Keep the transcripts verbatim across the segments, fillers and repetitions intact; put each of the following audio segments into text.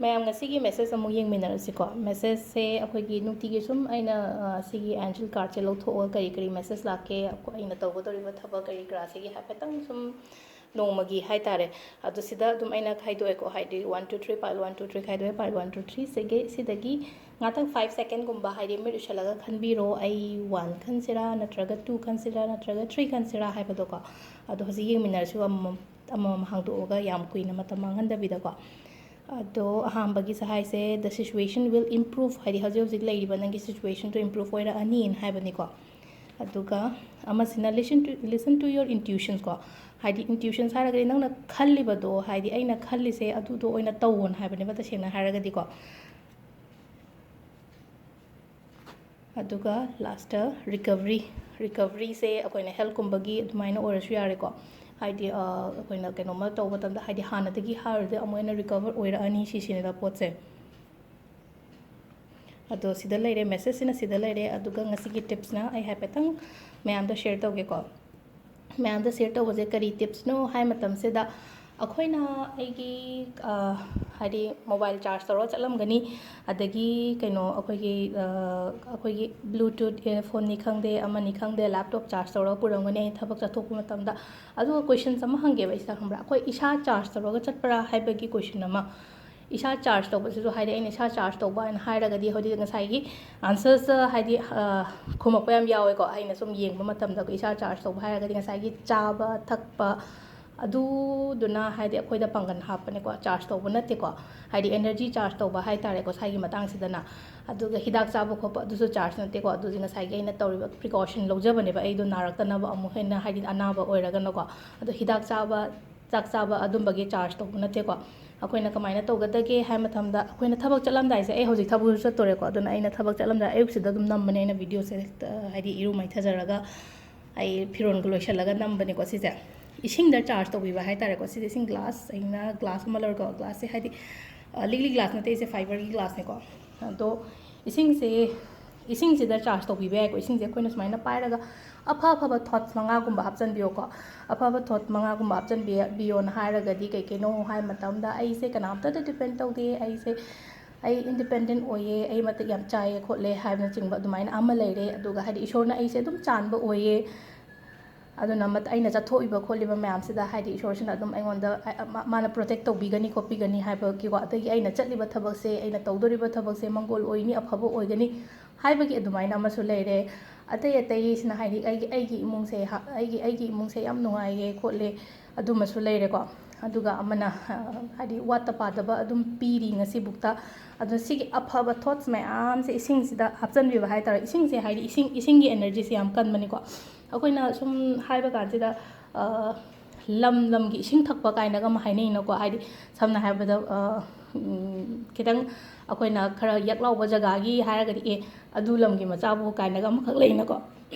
ꯃꯌꯥꯝ, ꯉꯁꯤꯒꯤ ꯃꯦꯁꯦꯖ ꯑꯃꯨꯛ ꯌꯦꯡꯃꯤꯟꯅꯔꯁꯤꯀꯣ꯫ ꯃꯦꯁꯦꯖꯁꯦ ꯑꯩꯈꯣꯏꯒꯤ ꯅꯨꯡꯇꯤꯒꯤ ꯁꯨꯝ ꯑꯩꯅ, ꯑ, ꯁꯤꯒꯤ ꯑꯦꯟꯖꯦꯜ ꯀꯥꯔꯠꯁꯦ ꯂꯧꯊꯣꯛꯑꯒ ꯀꯔꯤ ꯀꯔꯤ ꯃꯦꯁꯦꯖ ꯂꯥꯛꯀꯦ, ꯑꯩꯈꯣꯏ, ꯑꯩꯅ ꯇꯧꯒꯗꯧꯔꯤꯕ ꯊꯕꯛ ꯀꯔꯤ ꯀꯔꯥꯁꯤꯒꯤ ꯍꯥꯏꯐꯦꯠꯇꯪ ꯁꯨꯝ ꯅꯣꯡꯃꯒꯤ ꯍꯥꯏ ꯇꯥꯔꯦ꯫ ꯑꯗꯨ ꯁꯤꯗ ꯑꯗꯨꯝ ꯑꯩꯅ ꯈꯥꯏꯗꯣꯛꯑꯦꯀꯣ, ꯍꯥꯏꯗꯤ one two three, pile one two three ꯈꯥꯏꯗꯣꯛꯑꯦ, pile one two three ꯁꯤꯒꯤ, ꯁꯤꯗꯒꯤ ꯉꯥꯛꯇꯪ five second ꯒꯨꯝꯕ, ꯍꯥꯏꯗꯤ ꯃꯤꯠ ꯎꯏꯁꯜꯂꯒ ꯈꯟꯕꯤꯔꯣ, ꯑꯩ one ꯈꯟꯁꯤꯔꯥ, ꯅꯠꯇ꯭ꯔꯒ two ꯈꯟꯁꯤꯔꯥ, ꯅꯠꯇ꯭ꯔꯒ three ꯈꯟꯁꯤꯔꯥ ꯍꯥꯏꯕꯗꯣꯀꯣ꯫ ꯑꯗꯣ ꯍꯧꯖꯤꯛ ꯌꯦꯡꯃꯤꯟꯅꯔꯁꯤ ꯑꯃꯃꯝ, ꯑꯃꯃꯝ ꯍꯥꯡꯗꯣꯛꯑꯒ, ꯌꯥꯝ ꯀꯨꯏꯅ ꯃꯇꯝ ꯃꯥꯡꯍꯟꯗꯕꯤꯗꯀꯣ꯫ ꯑꯗꯣ ꯑꯍꯥꯟꯕꯒꯤꯁꯦ ꯍꯥꯏꯁꯦ, "The situation will improve", ꯍꯥꯏꯗꯤ ꯍꯧꯖꯤꯛ ꯍꯧꯖꯤꯛ ꯂꯩꯔꯤꯕ ꯅꯪꯒꯤ situation ꯗꯣ improve ꯑꯣꯏꯔꯛꯑꯅꯤꯅ ꯍꯥꯏꯕꯅꯤꯀꯣ꯫ ꯑꯗꯨꯒ ꯑꯃꯁꯤꯅ, "Listen to, listen to your intuitions" ꯀꯣ꯫ ꯍꯥꯏꯗꯤ intuitions ꯍꯥꯏꯔꯒꯗꯤ ꯅꯪꯅ ꯈꯜꯂꯤꯕꯗꯣ, ꯍꯥꯏꯗꯤ ꯑꯩꯅ ꯈꯜꯂꯤꯁꯦ ꯑꯗꯨꯗꯣ ꯑꯣꯏꯅ ꯇꯧꯋꯣꯅ ꯍꯥꯏꯕꯅꯦꯕ, ꯇꯁꯦꯡꯅ ꯍꯥꯏꯔꯒꯗꯤꯀꯣ꯫ ꯑꯗꯨꯒ ꯂꯥꯁꯇ ꯔꯤꯀꯕꯔꯤ꯫ ꯔꯤꯀꯕꯔꯤꯁꯦ ꯑꯩꯈꯣꯏꯅ ꯍꯦꯜꯠꯀꯨꯝꯕꯒꯤ ꯑꯗꯨꯃꯥꯏꯅ ꯑꯣꯏꯔꯁꯨ ꯌꯥꯔꯦꯀꯣ꯫ ꯍꯥꯏꯗꯤ, ꯑ, ꯑꯩꯈꯣꯏꯅ ꯀꯩꯅꯣꯝꯃ ꯇꯧꯕ ꯃꯇꯝꯗ, ꯍꯥꯏꯗꯤ ꯍꯥꯟꯅꯗꯒꯤ ꯍꯥꯏꯔꯨꯔꯗꯤ ꯑꯃꯨꯛ ꯍꯦꯟꯅ ꯔꯤꯀꯕꯔ ꯑꯣꯏꯔꯛꯑꯅꯤ, ꯁꯤꯁꯤꯅꯦꯕ ꯄꯣꯠꯁꯦ꯫ ꯑꯗꯣ ꯁꯤꯗ ꯂꯩꯔꯦ, ꯃꯦꯁꯦꯖꯁꯤꯅ ꯁꯤꯗ ꯂꯩꯔꯦ꯫ ꯑꯗꯨꯒ ꯉꯁꯤꯒꯤ ꯇꯤꯞꯁꯅ ꯑꯩ ꯍꯥꯏꯐꯦꯠꯇꯪ ꯃꯌꯥꯝꯗ ꯁꯤꯌꯔ ꯇꯧꯒꯦꯀꯣ꯫ ꯃꯌꯥꯝꯗ ꯁꯤꯌꯔ ꯇꯧꯕꯁꯦ ꯀꯔꯤ ꯇꯤꯞꯁꯅꯣ ꯍꯥꯏ ꯃꯇꯝꯁꯤꯗ, ꯑꯩꯈꯣꯏꯅ, ꯑꯩꯒꯤ, ꯑ, ꯍꯥꯏꯗꯤ ꯃꯣꯕꯥꯏꯜ ꯆꯥꯔꯖ ꯇꯧꯔꯒ ꯆꯠꯂꯝꯒꯅꯤ, ꯑꯗꯒꯤ ꯀꯩꯅꯣ, ꯑꯩꯈꯣꯏꯒꯤ, ꯑ, ꯑꯩꯈꯣꯏꯒꯤ ꯕ꯭ꯂꯨꯇꯨꯠ ꯏꯌꯔꯐꯣꯟꯅꯤ ꯈꯪꯗꯦ, ꯑꯃꯅꯤ ꯈꯪꯗꯦ, ꯂꯦꯞꯇꯣꯞ ꯆꯥꯔꯖ ꯇꯧꯔꯒ ꯄꯨꯔꯝꯒꯅꯤ ꯑꯩꯅ ꯊꯕꯛ ꯆꯠꯊꯣꯛꯄ ꯃꯇꯝꯗ꯫ ꯑꯗꯨꯒ ꯀꯣꯏꯁꯟꯁ ꯑꯃ ꯍꯪꯒꯦꯕ ꯑꯩꯁꯤꯗ, ꯈꯪꯕ꯭ꯔꯥ? ꯑꯩꯈꯣꯏ ꯏꯁꯥ ꯆꯥꯔꯖ ꯇꯧꯔꯒ ꯆꯠꯄ꯭ꯔꯥ ꯍꯥꯏꯕꯒꯤ ꯀꯣꯏꯁꯟ ꯑꯃ꯫ ꯏꯁꯥ ꯆꯥꯔꯖ ꯇꯧꯕꯁꯤꯁꯨ, ꯍꯥꯏꯗꯤ ꯑꯩꯅ ꯏꯁꯥ ꯆꯥꯔꯖ ꯇꯧꯕ ꯍꯥꯏꯅ ꯍꯥꯏꯔꯒꯗꯤ, ꯍꯧꯖꯤꯛ ꯉꯁꯥꯏꯒꯤ ꯑꯟꯁꯔꯁꯇ, ꯍꯥꯏꯗꯤ, ꯑ, ꯈꯨꯝꯃꯛꯄ ꯌꯥꯝ ꯌꯥꯎꯋꯦꯀꯣ꯫ ꯑꯩꯅ ꯁꯨꯝ ꯌꯦꯡꯕ ꯃꯇꯝꯗ ꯏꯁꯥ ꯆꯥꯔꯖ ꯇꯧꯕ ꯍꯥꯏꯔꯒꯗꯤ ꯉꯁꯥꯏꯒꯤ ꯆꯥꯕ ꯊꯛꯄ ꯑꯗꯨꯗꯨꯅ, ꯍꯥꯏꯗꯤ, ꯑꯩꯈꯣꯏꯗ ꯄꯥꯡꯒꯜ ꯍꯥꯞꯄꯅꯦꯀꯣ, ꯆꯥꯔꯖ ꯇꯧꯕ ꯅꯠꯇꯦꯀꯣ꯫ ꯍꯥꯏꯗꯤ ꯑꯦꯅꯔꯖꯤ ꯆꯥꯔꯖ ꯇꯧꯕ ꯍꯥꯏ ꯇꯥꯔꯦꯀꯣ, ꯁ꯭ꯋꯥꯏꯒꯤ ꯃꯇꯥꯡꯁꯤꯗꯅ꯫ ꯑꯗꯨꯒ ꯍꯤꯗꯥꯛ ꯆꯥꯕ ꯈꯣꯠꯄ ꯑꯗꯨꯁꯨ ꯆꯥꯔꯖ ꯅꯠꯇꯦꯀꯣ꯫ ꯑꯗꯨꯗꯤ ꯉꯁꯥꯏꯒꯤ ꯑꯩꯅ ꯇꯧꯔꯤꯕ ꯄ꯭ꯔꯤꯀꯣꯁꯟ ꯂꯧꯖꯕꯅꯦꯕ, ꯑꯩꯗꯣ ꯅꯥꯔꯛꯇꯅꯕ ꯑꯃꯨꯛ ꯍꯦꯟꯅ, ꯍꯥꯏꯗꯤ ꯑꯅꯥꯕ ꯑꯣꯏꯔꯒꯅꯀꯣ꯫ ꯑꯗꯣ ꯍꯤꯗꯥꯛ ꯆꯥꯕ, ꯆꯥꯛ ꯆꯥꯕ ꯑꯗꯨꯝꯕꯒꯤ ꯆꯥꯔꯖ ꯇꯧꯕ ꯅꯠꯇꯦꯀꯣ꯫ ꯑꯩꯈꯣꯏꯅ ꯀꯃꯥꯏꯅ ꯇꯧꯒꯗꯒꯦ ꯍꯥꯏ ꯃꯇꯝꯗ, ꯑꯩꯈꯣꯏꯅ ꯊꯕꯛ ꯆꯠꯂꯝꯗꯥꯏꯁꯦ, ꯑꯩ ꯍꯧꯖꯤꯛ ꯊꯕꯛꯁꯨ ꯆꯠꯇꯣꯔꯦꯀꯣ, ꯑꯗꯨꯅ ꯑꯩꯅ ꯊꯕꯛ ꯆꯠꯂꯝꯗꯥꯏ ꯑꯌꯨꯛꯁꯤꯗ ꯑꯗꯨꯝ ꯅꯝꯕꯅꯦ ꯑꯩꯅ ꯚꯤꯗꯤꯑꯣꯁꯦ, ꯍꯦꯛꯇ, ꯍꯥꯏꯗꯤ ꯏꯔꯨ ꯃꯥꯏꯊꯖꯔꯒ ꯑꯩ ꯐꯤꯔꯣꯜꯒ ꯂꯣꯏꯁꯤꯜꯂꯒ ꯅꯝꯕꯅꯤꯀꯣ ꯁꯤꯁꯦ꯫ ꯏꯁꯤꯡꯗ ꯆꯥꯔꯖ ꯇꯧꯕꯤꯕ ꯍꯥꯏ ꯇꯥꯔꯦꯀꯣ꯫ ꯁꯤꯁꯦ ꯏꯁꯤꯡ ꯒ꯭ꯂꯥꯁ, ꯑꯩꯅ ꯒ꯭ꯂꯥꯁ ꯑꯃ ꯂꯧꯔꯦꯀꯣ꯫ ꯒ꯭ꯂꯥꯁꯁꯦ, ꯍꯥꯏꯗꯤ, ꯑ, ꯂꯤꯛꯂꯤ ꯒ꯭ꯂꯥꯁ ꯅꯠꯇꯦ, ꯁꯦ ꯐꯥꯏꯕꯔꯒꯤ ꯒ꯭ꯂꯥꯁꯅꯦꯀꯣ꯫ ꯑꯗꯣ ꯏꯁꯤꯡꯁꯦ, ꯏꯁꯤꯡꯁꯤꯗ ꯆꯥꯔꯖ ꯇꯧꯕꯤꯕ ꯌꯥꯏꯀꯣ꯫ ꯏꯁꯤꯡꯁꯦ ꯑꯩꯈꯣꯏꯅ ꯁꯨꯃꯥꯏꯅ ꯄꯥꯏꯔꯒ ꯑꯐ ꯑꯐꯕ ꯊꯣꯠꯁ ꯃꯉꯥꯒꯨꯝꯕ ꯍꯥꯞꯆꯤꯟꯕꯤꯌꯣꯀꯣ꯫ ꯑꯐꯕ ꯊꯣꯠ ꯃꯉꯥꯒꯨꯝꯕ ꯍꯥꯞꯆꯤꯟꯕꯤꯌꯣꯅ ꯍꯥꯏꯔꯒꯗꯤ ꯀꯩ ꯀꯩꯅꯣ ꯍꯥꯏ ꯃꯇꯝꯗ, ꯑꯩꯁꯦ ꯀꯅꯥꯝꯇꯗ ꯗꯤꯄꯦꯟ ꯇꯧꯗꯦ, ꯑꯩꯁꯦ, ꯑꯩ ꯏꯟꯗꯤꯄꯦꯟꯗꯦꯟ ꯑꯣꯏꯌꯦ, ꯑꯩ ꯃꯇꯤꯛ ꯌꯥꯝ ꯆꯥꯏꯌꯦ ꯈꯣꯠꯂꯦ ꯍꯥꯏꯕꯅꯆꯤꯡꯕ ꯑꯗꯨꯃꯥꯏꯅ ꯑꯃ ꯂꯩꯔꯦ꯫ ꯑꯗꯨꯒ ꯍꯥꯏꯗꯤ ꯏꯁꯣꯔꯅ ꯑꯩꯁꯦ ꯑꯗꯨꯝ ꯆꯥꯟꯕ ꯑꯣꯏꯌꯦ꯫ ꯑꯗꯨꯅ ꯃꯠ-, ꯑꯩꯅ ꯆꯠꯊꯣꯛꯏꯕ ꯈꯣꯠꯂꯤꯕ ꯃꯌꯥꯝꯁꯤꯗ ꯍꯥꯏꯗꯤ ꯏꯁꯣꯔꯁꯤꯅ ꯑꯗꯨꯝ ꯑꯩꯉꯣꯟꯗ, ꯑ, ꯃꯥ-, ꯃꯥꯅ ꯄ꯭ꯔꯣꯇꯦꯛ ꯇꯧꯕꯤꯒꯅꯤ ꯈꯣꯠꯄꯤꯒꯅꯤ ꯍꯥꯏꯕꯒꯤꯀꯣ, ꯑꯗꯒꯤ ꯑꯩꯅ ꯆꯠꯂꯤꯕ ꯊꯕꯛꯁꯦ, ꯑꯩꯅ ꯇꯧꯗꯣꯔꯤꯕ ꯊꯕꯛꯁꯦ ꯃꯪꯒꯣꯜ ꯑꯣꯏꯅꯤ, ꯑꯐꯕ ꯑꯣꯏꯒꯅꯤ ꯍꯥꯏꯕꯒꯤ ꯑꯗꯨꯃꯥꯏꯅ ꯑꯃꯁꯨ ꯂꯩꯔꯦ꯫ ꯑꯇꯩ ꯑꯇꯩꯁꯤꯅ ꯍꯥꯏꯗꯤ ꯑꯩꯒꯤ, ꯑꯩꯒꯤ ꯏꯃꯨꯡꯁꯦ ꯍꯥ-, ꯑꯩꯒꯤ, ꯑꯩꯒꯤ ꯏꯃꯨꯡꯁꯦ ꯌꯥꯝ ꯅꯨꯡꯉꯥꯏꯌꯦ ꯈꯣꯠꯂꯦ, ꯑꯗꯨꯃꯁꯨ ꯂꯩꯔꯦꯀꯣ꯫ ꯑꯗꯨꯒ ꯑꯃꯅ, ꯑ, ꯍꯥꯏꯗꯤ ꯋꯥꯠꯇ ꯄꯥꯗꯕ ꯑꯗꯨꯝ ꯄꯤꯔꯤ ꯉꯁꯤꯕꯨꯛꯇ꯫ ꯑꯗꯨ ꯁꯤꯒꯤ ꯑꯐꯕ ꯊꯣꯠꯁ ꯃꯌꯥꯝꯁꯦ ꯏꯁꯤꯡꯁꯤꯗ ꯍꯥꯞꯆꯤꯟꯕꯤꯕ ꯍꯥꯏꯇꯥꯔꯦ꯫ ꯏꯁꯤꯡꯁꯦ ꯍꯥꯏꯗꯤ ꯏꯁꯤꯡ, ꯏꯁꯤꯡꯒꯤ ꯑꯦꯅꯔꯖꯤꯁꯦ ꯌꯥꯝ ꯀꯟꯕꯅꯤꯀꯣ꯫ ꯑꯩꯈꯣꯏꯅ ꯁꯨꯝ ꯍꯥꯏꯕ ꯀꯥꯟꯁꯤꯗ, ꯑ, ꯂꯝ ꯂꯝꯒꯤ ꯏꯁꯤꯡ ꯊꯛꯄ ꯀꯥꯏꯅꯒ ꯑꯃ ꯍꯥꯏꯅꯩꯅꯀꯣ꯫ ꯍꯥꯏꯗꯤ ꯁꯝꯅ ꯍꯥꯏꯔꯕꯗ, ꯑ, ꯎꯝ, ꯈꯤꯇꯪ ꯑꯩꯈꯣꯏꯅ ꯈꯔ ꯌꯛ ꯂꯥꯎꯕ ꯖꯒꯥꯒꯤ ꯍꯥꯏꯔꯒꯗꯤ, "ꯑꯦ, ꯑꯗꯨ ꯂꯝꯒꯤ ꯃꯆꯥꯕꯨ" ꯀꯥꯏꯅꯒ ꯑꯃꯈꯛ ꯂꯩꯅꯀꯣ꯫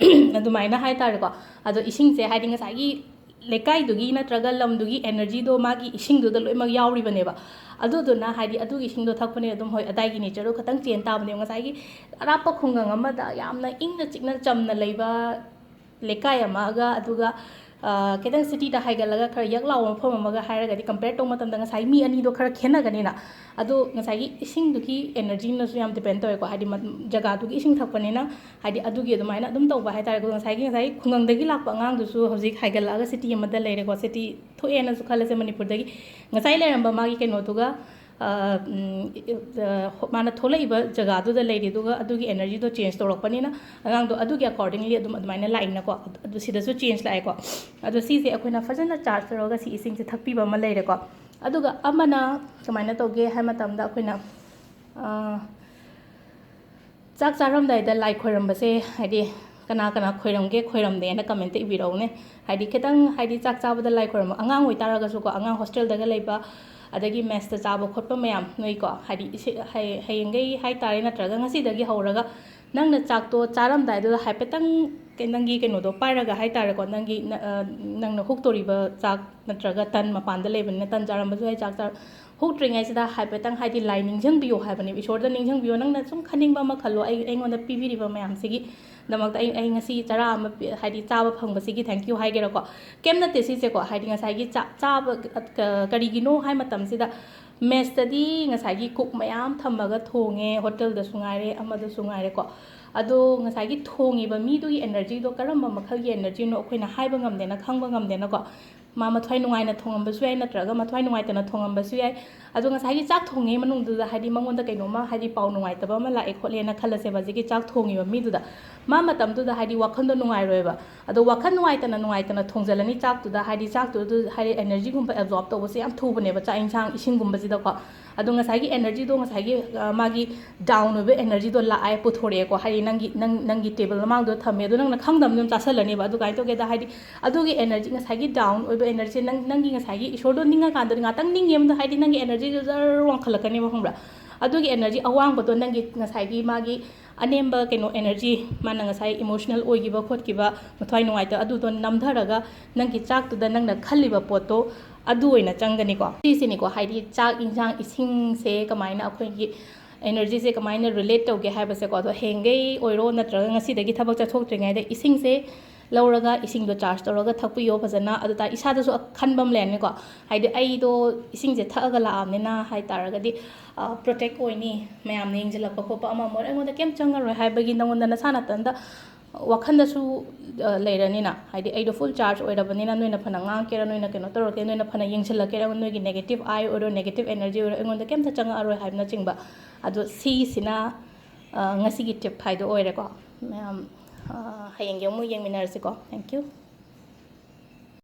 ꯑꯗꯨꯃꯥꯏꯅ ꯍꯥꯏꯇꯥꯔꯦꯀꯣ꯫ ꯑꯗꯣ ꯏꯁꯤꯡꯁꯦ ꯍꯥꯏꯗꯤ ꯉꯁꯥꯏꯒꯤ ꯂꯩꯀꯥꯏꯗꯨꯒꯤ ꯅꯠꯇ꯭ꯔꯒ ꯂꯝꯗꯨꯒꯤ ꯑꯦꯅꯔꯖꯤꯗꯣ ꯃꯥꯒꯤ ꯏꯁꯤꯡꯗꯨꯗ ꯂꯣꯏꯅꯃꯛ ꯌꯥꯎꯔꯤꯕꯅꯦꯕ꯫ ꯑꯗꯨꯗꯨꯅ ꯍꯥꯏꯗꯤ ꯑꯗꯨꯒꯤ ꯏꯁꯤꯡꯗꯣ ꯊꯛꯄꯅꯤꯅ ꯑꯗꯨꯝ, ꯍꯣꯏ, ꯑꯗꯥꯏꯒꯤ ꯅꯦꯆꯔꯗꯣ ꯈꯇꯪ ꯆꯦꯟ ꯇꯥꯕꯅꯦꯕ꯫ ꯉꯁꯥꯏꯒꯤ ꯑꯔꯥꯞꯄ ꯈꯨꯡꯒꯪ ꯑꯃꯗ ꯌꯥꯝꯅ ꯏꯪꯅ ꯆꯤꯛꯅ ꯆꯝꯅ ꯂꯩꯕ ꯂꯩꯀꯥꯏ ꯑꯃꯒ, ꯑꯗꯨꯒ, ꯑ, ꯈꯤꯇꯪ ꯁꯤꯇꯤꯗ ꯍꯥꯏꯒꯠꯂꯒ ꯈꯔ ꯌꯛ ꯂꯥꯎꯕ ꯃꯐꯝ ꯑꯃꯒ ꯍꯥꯏꯔꯒꯗꯤ, ꯀꯝꯄꯦꯌꯔ ꯇꯧꯕ ꯃꯇꯝꯗ ꯉꯁꯥꯏ ꯃꯤ ꯑꯅꯤꯗꯣ ꯈꯔ ꯈꯦꯠꯅꯒꯅꯤꯅ꯫ ꯑꯗꯣ ꯉꯁꯥꯏꯒꯤ ꯏꯁꯤꯡꯗꯨꯒꯤ ꯑꯦꯅꯔꯖꯤꯅꯁꯨ ꯌꯥꯝ ꯗꯤꯄꯦꯟ ꯇꯧꯋꯦꯀꯣ, ꯍꯥꯏꯗꯤ ꯃ-, ꯖꯒꯥꯗꯨꯒꯤ ꯏꯁꯤꯡ ꯊꯛꯄꯅꯤꯅ, ꯍꯥꯏꯗꯤ ꯑꯗꯨꯒꯤ ꯑꯗꯨꯃꯥꯏꯅ ꯑꯗꯨꯝ ꯇꯧꯕ ꯍꯥꯏꯇꯥꯔꯦꯀꯣ꯫ ꯉꯁꯥꯏꯒꯤ, ꯉꯁꯥꯏ ꯈꯨꯡꯒꯪꯗꯒꯤ ꯂꯥꯛꯄ ꯑꯉꯥꯡꯗꯨꯁꯨ ꯍꯧꯖꯤꯛ ꯍꯥꯏꯒꯠꯂꯛꯑꯒ ꯁꯤꯇꯤ ꯑꯃꯗ ꯂꯩꯔꯦꯀꯣ, ꯁꯤꯇꯤ ꯊꯣꯛꯑꯦꯅꯁꯨ ꯈꯜꯂꯁꯦ ꯃꯅꯤꯄꯨꯔꯗꯒꯤ꯫ ꯉꯁꯥꯏ ꯂꯩꯔꯝꯕ ꯃꯥꯒꯤ ꯀꯩꯅꯣꯗꯨꯒ, ꯑ, ꯎꯝ, ꯑ, ꯃꯥꯅ ꯊꯣꯛꯂꯛꯏꯕ ꯖꯒꯥꯗꯨꯗ ꯂꯩꯔꯤꯗꯨꯒ ꯑꯗꯨꯒꯤ ꯑꯦꯅꯔꯖꯤꯗꯣ ꯆꯦꯟꯖ ꯇꯧꯔꯛꯄꯅꯤꯅ, ꯑꯉꯥꯡꯗꯣ ꯑꯗꯨꯒꯤ ꯑꯦꯀꯣꯔꯗꯤꯡꯂꯤ ꯑꯗꯨꯝ ꯑꯗꯨꯃꯥꯏꯅ ꯂꯥꯛꯏꯅꯀꯣ꯫ ꯑꯗꯨ ꯁꯤꯗꯁꯨ ꯆꯦꯟꯖ ꯂꯥꯛꯑꯦꯀꯣ꯫ ꯑꯗꯣ ꯁꯤꯁꯦ ꯑꯩꯈꯣꯏꯅ ꯐꯖꯅ ꯆꯥꯔꯖ ꯇꯧꯔꯒ ꯁꯤ ꯏꯁꯤꯡꯁꯦ ꯊꯛꯄꯤꯕ ꯑꯃ ꯂꯩꯔꯦꯀꯣ꯫ ꯑꯗꯨꯒ ꯑꯃꯅ ꯀꯃꯥꯏꯅ ꯇꯧꯒꯦ ꯍꯥꯏ ꯃꯇꯝꯗ, ꯑꯩꯈꯣꯏꯅ, ꯑ, ꯆꯥꯛ ꯆꯥꯔꯝꯗꯥꯏꯗ ꯂꯥꯏ ꯈꯣꯏꯔꯝꯕꯁꯦ, ꯍꯥꯏꯗꯤ ꯀꯅꯥ ꯀꯅꯥ ꯈꯣꯏꯔꯝꯒꯦ, ꯈꯣꯏꯔꯝꯗꯦꯅ ꯀꯃꯦꯟꯇ ꯏꯕꯤꯔꯛꯎꯅꯦ꯫ ꯍꯥꯏꯗꯤ ꯈꯤꯇꯪ, ꯍꯥꯏꯗꯤ ꯆꯥꯛ ꯆꯥꯕꯗ ꯂꯥꯏ ꯈꯣꯏꯔꯝꯕ, ꯑꯉꯥꯡ ꯑꯣꯏꯇꯥꯔꯒꯁꯨꯀꯣ, ꯑꯉꯥꯡ ꯍꯣꯁꯇꯦꯜꯗꯒ ꯂꯩꯕ, ꯑꯗꯒꯤ ꯃꯦꯁꯇ ꯆꯥꯕ ꯈꯣꯠꯄ ꯃꯌꯥꯝ ꯅꯣꯏꯀꯣ, ꯍꯥꯏꯗꯤ ꯏꯁꯤ-, ꯍꯌꯦ-, ꯍꯌꯦꯡꯒꯩ ꯍꯥꯏꯇꯥꯔꯦ, ꯅꯠꯇ꯭ꯔꯒ ꯉꯁꯤꯗꯒꯤ ꯍꯧꯔꯒ ꯅꯪꯅ ꯆꯥꯛꯇꯣ ꯆꯥꯔꯝꯗꯥꯏꯗꯨꯗ ꯍꯥꯏꯐꯦꯠꯇꯪ ꯀꯩ-, ꯅꯪꯒꯤ ꯀꯩꯅꯣꯗꯣ ꯄꯥꯏꯔꯒ ꯍꯥꯏꯇꯥꯔꯦꯀꯣ, ꯅꯪꯒꯤ ꯅ-, ꯑ, ꯅꯪꯅ ꯍꯨꯛꯇꯣꯔꯤꯕ ꯆꯥꯛ ꯅꯠꯇ꯭ꯔꯒ ꯇꯟ, ꯃꯄꯥꯟꯗ ꯂꯩꯕꯅꯤꯅ ꯇꯟ ꯆꯥꯔꯝꯕꯁꯨ ꯌꯥꯏ, ꯆꯥꯛ ꯆꯥ-, ꯍꯨꯛꯇ꯭ꯔꯤꯉꯩꯁꯤꯗ ꯍꯥꯏꯐꯦꯠꯇꯪ ꯍꯥꯏꯗꯤ ꯂꯥꯏ ꯅꯤꯡꯁꯤꯡꯕꯤꯌꯣ ꯍꯥꯏꯕꯅꯦꯕ, ꯏꯁꯣꯔꯗ ꯅꯤꯡꯁꯤꯡꯕꯤꯌꯣ, ꯅꯪꯅ ꯁꯨꯝ ꯈꯟꯅꯤꯡꯕ ꯑꯃ ꯈꯜꯂꯣ, ꯑꯩ, ꯑꯩꯉꯣꯟꯗ ꯄꯤꯕꯤꯔꯤꯕ ꯃꯌꯥꯝꯁꯤꯒꯤ ꯗꯃꯛꯇ ꯑꯩ ꯑꯩ ꯉꯁꯤ ꯆꯔꯥ ꯑꯃ ꯄꯤ- ꯍꯥꯏꯗꯤ ꯆꯥꯕ ꯐꯪꯕꯁꯤꯒꯤ thank you ꯍꯥꯏꯒꯦꯔꯥꯀꯣ꯫ ꯀꯩꯝ ꯅꯠꯇꯦ ꯁꯤꯁꯦꯀꯣ, ꯍꯥꯏꯗꯤ ꯉꯁꯥꯏꯒꯤ ꯆꯥꯛ ꯆꯥꯕ ꯀ- ꯀꯔꯤꯒꯤꯅꯣ ꯍꯥꯏ ꯃꯇꯝꯁꯤꯗ, ꯃꯦꯁꯇꯗꯤ ꯉꯁꯥꯏꯒꯤ ꯀꯨꯛ ꯃꯌꯥꯝ ꯊꯝꯃꯒ ꯊꯣꯡꯉꯦ, ꯍꯣꯇꯦꯜꯗꯁꯨ ꯉꯥꯏꯔꯦ, ꯑꯃꯗꯁꯨ ꯉꯥꯏꯔꯦꯀꯣ꯫ ꯑꯗꯣ ꯉꯁꯥꯏꯒꯤ ꯊꯣꯡꯉꯤꯕ ꯃꯤꯗꯨꯒꯤ energyꯗꯣ ꯀꯔꯝꯕ ꯃꯈꯜꯒꯤ energyꯅꯣ ꯑꯩꯈꯣꯏꯅ ꯍꯥꯏꯕ ꯉꯝꯗꯦꯅ, ꯈꯪꯕ ꯉꯝꯗꯦꯅꯀꯣ꯫ ꯃꯥ ꯃꯊ꯭ꯋꯥꯏ ꯅꯨꯡꯉꯥꯏꯅ ꯊꯣꯡꯉꯝꯕꯁꯨ ꯌꯥꯏ, ꯅꯠꯇ꯭ꯔꯒ ꯃꯊ꯭ꯋꯥꯏ ꯅꯨꯡꯉꯥꯏꯇꯅ ꯊꯣꯡꯉꯝꯕꯁꯨ ꯌꯥꯏ꯫ ꯑꯗꯣ ꯉꯁꯥꯏꯒꯤ ꯆꯥꯛ ꯊꯣꯡꯉꯤꯉꯩ ꯃꯅꯨꯡꯗꯨꯗ ꯍꯥꯏꯗꯤ ꯃꯉꯣꯟꯗ ꯀꯩꯅꯣꯝꯃ ꯍꯥꯏꯗꯤ ꯄꯥꯎ ꯅꯨꯡꯉꯥꯏꯇꯕ ꯑꯃ ꯂꯥꯛꯑꯦ ꯈꯣꯠꯂꯦꯅ ꯈꯜꯂꯁꯦꯕ, ꯍꯧꯖꯤꯛꯀꯤ ꯆꯥꯛ ꯊꯣꯡꯉꯤꯕ ꯃꯤꯗꯨꯗ꯫ ꯃꯥ ꯃꯇꯝꯗꯨꯗ ꯍꯥꯏꯗꯤ ꯋꯥꯈꯜꯗꯣ ꯅꯨꯡꯉꯥꯏꯔꯣꯏꯕ꯫ ꯑꯗꯣ ꯋꯥꯈꯜ ꯅꯨꯡꯉꯥꯏꯇꯅ ꯅꯨꯡꯉꯥꯏꯇꯅ ꯊꯣꯡꯖꯜꯂꯅꯤ ꯆꯥꯛꯇꯨꯗ, ꯍꯥꯏꯗꯤ ꯆꯥꯛꯇꯨꯗ ꯍꯥꯏꯗꯤ energyꯒꯨꯝꯕ absorb ꯇꯧꯕꯁꯦ ꯌꯥꯝ ꯊꯨꯕꯅꯦꯕ ꯆꯥꯛ ꯏꯟꯁꯥꯡ ꯏꯁꯤꯡꯒꯨꯝꯕꯁꯤꯗꯀꯣ꯫ ꯑꯗꯣ ꯉꯁꯥꯏꯒꯤ energyꯗꯣ ꯉꯁꯥꯏꯒꯤ, ꯑ, ꯃꯥꯒꯤ down ꯑꯣꯏꯕ energyꯗꯣ ꯂꯥꯛꯑꯦ, ꯄꯨꯊꯣꯔꯛꯑꯦꯀꯣ, ꯍꯥꯏꯗꯤ ꯅꯪꯒꯤ ꯅꯪ ꯅꯪꯒꯤ table ꯃꯃꯥꯡꯗꯨꯗ ꯊꯝꯃꯦ, ꯑꯗꯣ ꯅꯪꯅ ꯈꯪꯗꯕꯅꯤꯅ ꯑꯗꯨꯝ ꯆꯥꯁꯜꯂꯅꯦꯕ꯫ ꯑꯗꯨ ꯀꯃꯥꯏꯅ ꯇꯧꯒꯦꯗ ꯍꯥꯏꯗꯤ ꯑꯗꯨꯒꯤ energy, ꯉꯁꯥꯏꯒꯤ down ꯑꯣꯏꯕ energy, ꯅꯪ ꯅꯪꯒꯤ ꯉꯁꯥꯏꯒꯤ ꯏꯁꯣꯔꯗꯣ ꯅꯤꯡꯉꯀꯥꯟꯗ ꯉꯥꯛꯇꯪ ꯅꯤꯡꯉꯦ ꯑꯃꯗ ꯍꯥꯏꯗꯤ ꯅꯪꯒꯤ energyꯗꯣ ꯖꯔ ꯋꯥꯡꯈꯠꯂꯛꯀꯅꯦꯕ, ꯈꯪꯕ꯭ꯔꯥ? ꯑꯗꯨꯒꯤ energy ꯑꯋꯥꯡꯕꯗꯣ ꯅꯪꯒꯤ ꯉꯁꯥꯏꯒꯤ ꯃꯥꯒꯤ ꯑꯅꯦꯝꯕ ꯀꯩꯅꯣ energy, ꯃꯥꯅ ꯉꯁꯥꯏ emotional ꯑꯣꯏꯈꯤꯕ ꯈꯣꯠꯈꯤꯕ, ꯃꯊ꯭ꯋꯥꯏ ꯅꯨꯡꯉꯥꯏꯇꯕ, ꯑꯗꯨꯗꯣ ꯅꯝꯊꯔꯒ ꯅꯪꯒꯤ ꯆꯥꯛꯇꯨꯗ ꯅꯪꯅ ꯈꯜꯂꯤꯕ ꯄꯣꯠꯇꯣ ꯑꯗꯨ ꯑꯣꯏꯅ ꯆꯪꯒꯅꯤꯀꯣ꯫ ꯁꯤꯁꯤꯅꯤꯀꯣ, ꯍꯥꯏꯗꯤ ꯆꯥꯛ ꯏꯟꯁꯥꯡ ꯏꯁꯤꯡꯁꯦ ꯀꯃꯥꯏꯅ ꯑꯩꯈꯣꯏꯒꯤ energyꯁꯦ ꯀꯃꯥꯏꯅ relate ꯇꯧꯒꯦ ꯍꯥꯏꯕꯁꯦꯀꯣ꯫ ꯑꯗꯣ ꯍꯌꯦꯡꯈꯩ ꯑꯣꯏꯔꯣ ꯅꯠꯇ꯭ꯔꯒ ꯉꯁꯤꯗꯒꯤ ꯊꯕꯛ ꯆꯠꯊꯣꯛꯇ꯭ꯔꯤꯉꯩꯗ ꯏꯁꯤꯡꯁꯦ ꯂꯧꯔꯒ ꯏꯁꯤꯡꯗꯣ charge ꯇꯧꯔꯒ ꯊꯛꯄꯤꯌꯣ ꯐꯖꯅ꯫ ꯑꯗꯨ ꯇꯥꯔꯗꯤ ꯏꯁꯥꯗꯁꯨ ꯑꯈꯟꯕ ꯑꯃ ꯂꯩꯔꯅꯤꯀꯣ, ꯍꯥꯏꯗꯤ ꯑꯩꯗꯣ ꯏꯁꯤꯡꯁꯦ ꯊꯛꯑꯒ ꯂꯥꯛꯑꯕꯅꯤꯅ ꯍꯥꯏ ꯇꯥꯔꯒꯗꯤ, ꯑ, protect ꯑꯣꯏꯅꯤ, ꯃꯌꯥꯝꯅ ꯌꯦꯡꯁꯤꯜꯂꯛꯄ ꯈꯣꯠꯄ ꯑꯃ ꯑꯃ ꯑꯣꯏꯔꯣ, ꯑꯩꯉꯣꯟꯗ ꯀꯩꯝ ꯆꯪꯉꯔꯣꯏ ꯍꯥꯏꯕꯒꯤ ꯅꯉꯣꯟꯗ ꯅꯁꯥ ꯅꯥꯇꯟꯗ ꯋꯥꯈꯟꯗꯁꯨ, ꯑ, ꯂꯩꯔꯅꯤꯅ, ꯍꯥꯏꯗꯤ ꯑꯩꯗꯣ full charge ꯑꯣꯏꯔꯕꯅꯤꯅ ꯅꯣꯏꯅ ꯐꯅ ꯉꯥꯡꯉꯛꯀꯦꯔꯥ, ꯅꯣꯏꯅ ꯀꯩꯅꯣ ꯇꯧꯔꯛꯀꯦ, ꯅꯣꯏꯅ ꯐꯅ ꯌꯦꯡꯁꯤꯜꯂꯛꯀꯦꯔꯥ, ꯅꯣꯏꯒꯤ negative eye ꯑꯣꯏꯔꯣ, negative energy ꯑꯣꯏꯔꯣ, ꯑꯩꯉꯣꯟꯗ ꯀꯩꯝꯇ ꯆꯪꯉꯛꯑꯔꯣꯏ ꯍꯥꯏꯕꯅꯆꯤꯡꯕ꯫ ꯑꯗꯣ ꯁꯤꯁꯤꯅ, ꯑ, ꯉꯁꯤꯒꯤ tip ꯍꯥꯏꯗꯣ ꯑꯣꯏꯔꯦꯀꯣ꯫ ꯃꯌꯥꯝ, ꯑ, ꯍꯌꯦꯡꯒꯤ ꯑꯃꯨꯛ ꯌꯦꯡꯃꯤꯟꯅꯔꯁꯤꯀꯣ꯫ Thank you꯫